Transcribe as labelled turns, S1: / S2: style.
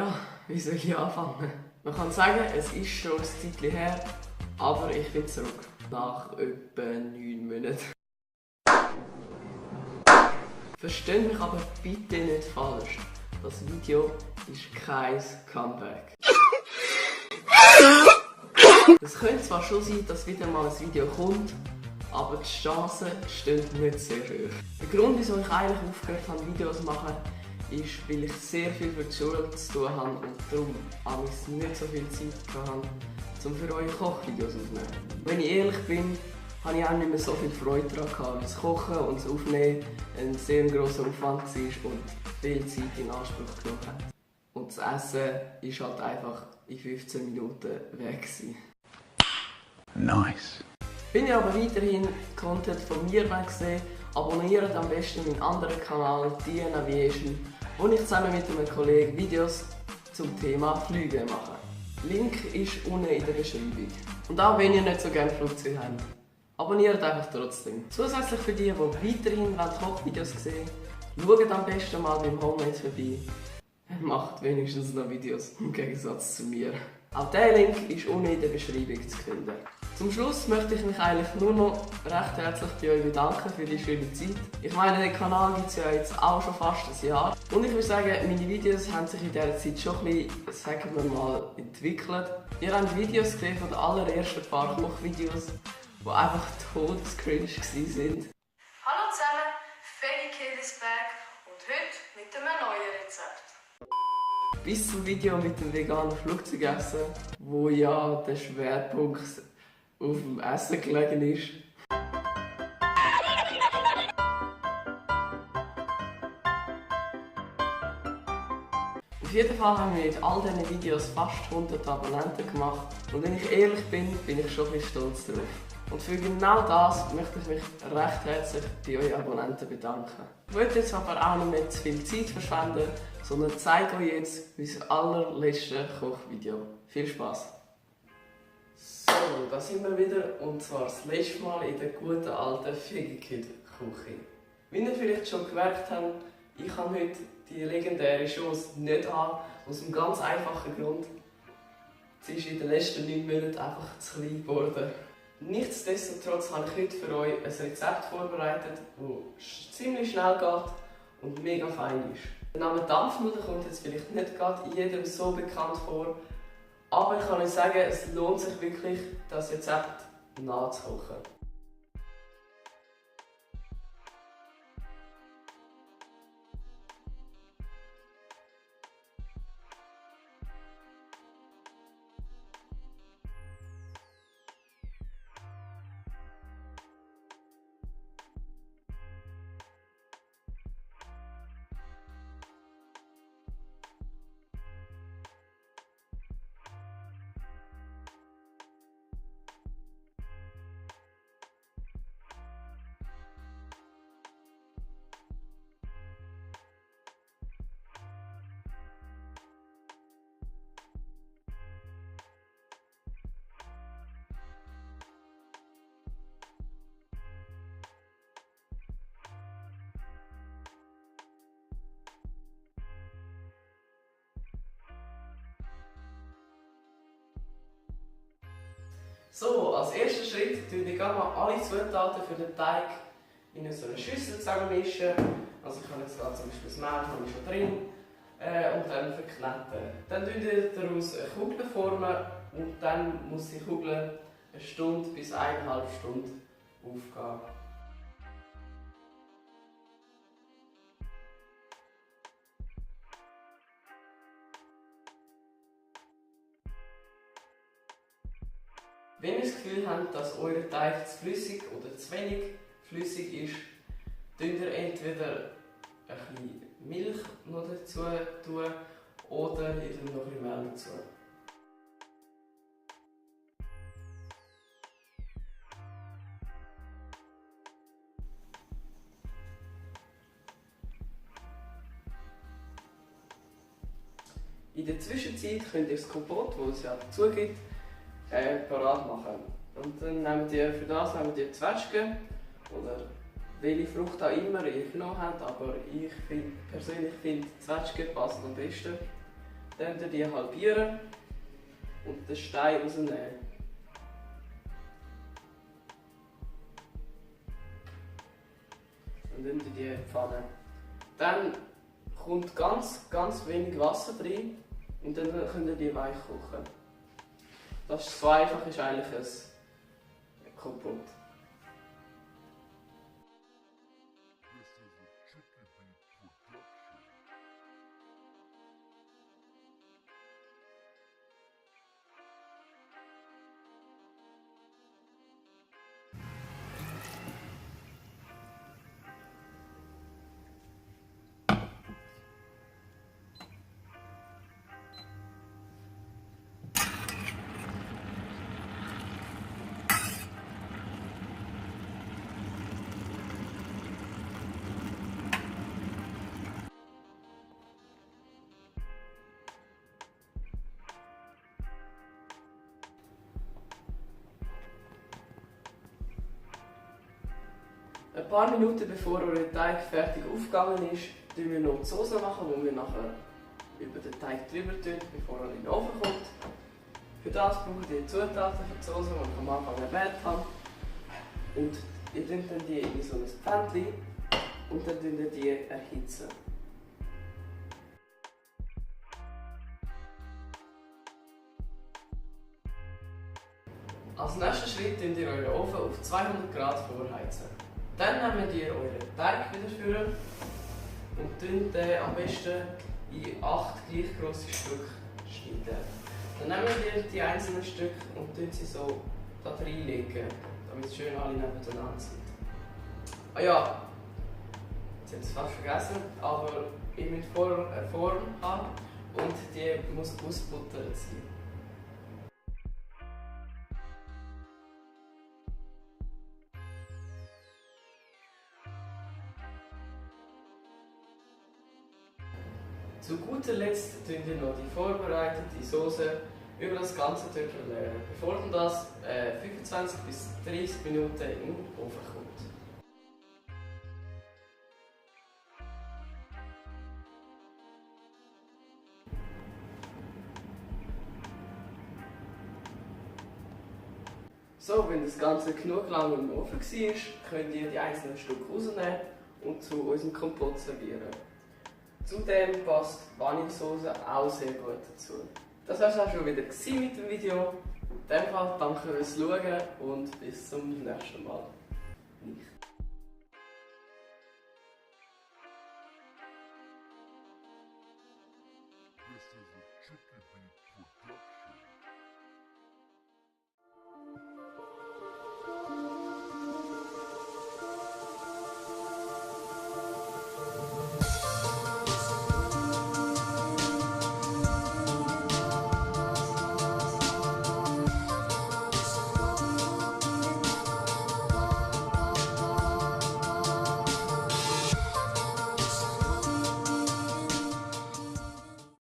S1: Ja, wie soll ich anfangen? Man kann sagen, es ist schon ein Zeitchen her, aber ich bin zurück. Nach etwa 9 Monaten. Versteht mich aber bitte nicht falsch. Das Video ist kein Comeback. Es könnte zwar schon sein, dass wieder mal ein Video kommt, aber die Chancen stehen nicht sehr hoch. Der Grund, wieso ich eigentlich aufgehört habe, Videos zu machen, ist, weil ich sehr viel für die Schule zu tun habe und darum habe ich nicht so viel Zeit gehabt, um für euch Kochvideos aufzunehmen. Wenn ich ehrlich bin, habe ich auch nicht mehr so viel Freude daran gehabt, weil das Kochen und das Aufnehmen ein sehr grosser Aufwand war und viel Zeit in Anspruch genommen hat. Und das Essen ist halt einfach in 15 Minuten weg gewesen.
S2: Nice.
S1: Wenn ihr aber weiterhin Content von mir sehen, abonniert am besten meinen anderen Kanal, Die Aviation, wo ich zusammen mit einem Kollegen Videos zum Thema Flüge mache. Link ist unten in der Beschreibung. Und auch wenn ihr nicht so gerne Flugzeuge habt, abonniert einfach trotzdem. Zusätzlich für die weiterhin Kochvideos sehen wollen, schaut am besten mal beim Homemade vorbei. Er macht wenigstens noch Videos, im Gegensatz zu mir. Auch der Link ist unten in der Beschreibung zu finden. Zum Schluss möchte ich mich eigentlich nur noch recht herzlich bei euch bedanken für die schöne Zeit. Ich meine, den Kanal gibt es ja jetzt auch schon fast ein Jahr. Und ich würde sagen, meine Videos haben sich in dieser Zeit schon ein bisschen, sagen wir mal, entwickelt. Ihr habt Videos gesehen von den allerersten paar Kochvideos, die einfach todescringe waren.
S3: Hallo zusammen, Feli Kid ist back und heute mit einem neuen Rezept.
S1: Bis zum Video mit dem veganen Flugzeugessen, wo ja der Schwerpunkt auf dem Essen gelegen ist. Auf jeden Fall haben wir mit all diesen Videos fast 100 Abonnenten gemacht und wenn ich ehrlich bin ich schon ein bisschen stolz darauf. Und für genau das möchte ich mich recht herzlich bei euch Abonnenten bedanken. Ich will jetzt aber auch nicht mehr zu viel Zeit verschwenden, sondern zeige euch jetzt mein allerletztes Kochvideo. Viel Spaß! So, da sind wir wieder und zwar das letzte Mal in der guten alten Feli Kid Küche. Wie ihr vielleicht schon gemerkt habt, ich habe heute die legendäre Chance nicht an, aus einem ganz einfachen Grund. Sie ist in den letzten 9 Monaten einfach zu klein geworden. Nichtsdestotrotz habe ich heute für euch ein Rezept vorbereitet, das ziemlich schnell geht und mega fein ist. Der Name Dampfnudeln kommt jetzt vielleicht nicht gerade jedem so bekannt vor, aber ich kann euch sagen, es lohnt sich wirklich, das Rezept nachzukochen. So, als erster Schritt tue ich mal alle Zutaten für den Teig in so eine Schüssel zusammenmischen. Also ich habe jetzt gerade zum Beispiel das Mehl habe ich schon drin und dann verkneten. Dann tue ich daraus eine Kugel formen und dann muss die Kugel 1 Stunde bis 1,5 Stunden aufgehen. Wenn ihr das Gefühl habt, dass euer Teig zu flüssig oder zu wenig flüssig ist, tut ihr entweder ein bisschen Milch noch dazu tun oder ihr tut noch ein bisschen Mehl dazu. In der Zwischenzeit könnt ihr das Kompott, das es ja dazu gibt, parat machen. Und dann nehmt ihr für das Zwetschgen oder welche Frucht auch immer ihr genommen habt, aber ich persönlich finde Zwetschgen passen am besten. dann die halbieren und den Stein rausnehmen. Und dann die in die Pfanne. Dann kommt ganz wenig Wasser rein und dann könnt ihr die weich kochen. Das ist so einfach, ist eigentlich ein Kompott. Ein paar Minuten bevor euer Teig fertig aufgegangen ist, machen wir noch die Soße, die wir nachher über den Teig drüber tun, bevor er in den Ofen kommt. Für das braucht ihr die Zutaten für die Soße, die ich am Anfang erwähnt habe. Und ihr tut dann die in so ein Pfännchen und dann tut ihr die erhitzen. Als nächsten Schritt tun ihr euren Ofen auf 200 Grad vorheizen. Dann nehmt ihr euren Teig wieder führen und schneiden den am besten in 8 gleich grosse Stücke schneiden. Dann nehmt ihr die einzelnen Stücke und legt sie so da reinlegen, damit sie schön alle nebeneinander sind. Ah ja, jetzt habt ihr es fast vergessen, aber ihr müsst vorher eine Form haben und die muss ausbuttert sein. Zu guter Letzt tun wir noch die vorbereitete Soße über das ganze Töpfchen leeren, bevor dann das 25 bis 30 Minuten in den Ofen kommt. So, wenn das Ganze genug lang im Ofen war, könnt ihr die einzelnen Stücke rausnehmen und zu unserem Kompott servieren. Zudem passt Vanillesoße auch sehr gut dazu. Das war es auch schon wieder mit dem Video. In dem Fall danke fürs Schauen und bis zum nächsten Mal. Nicht.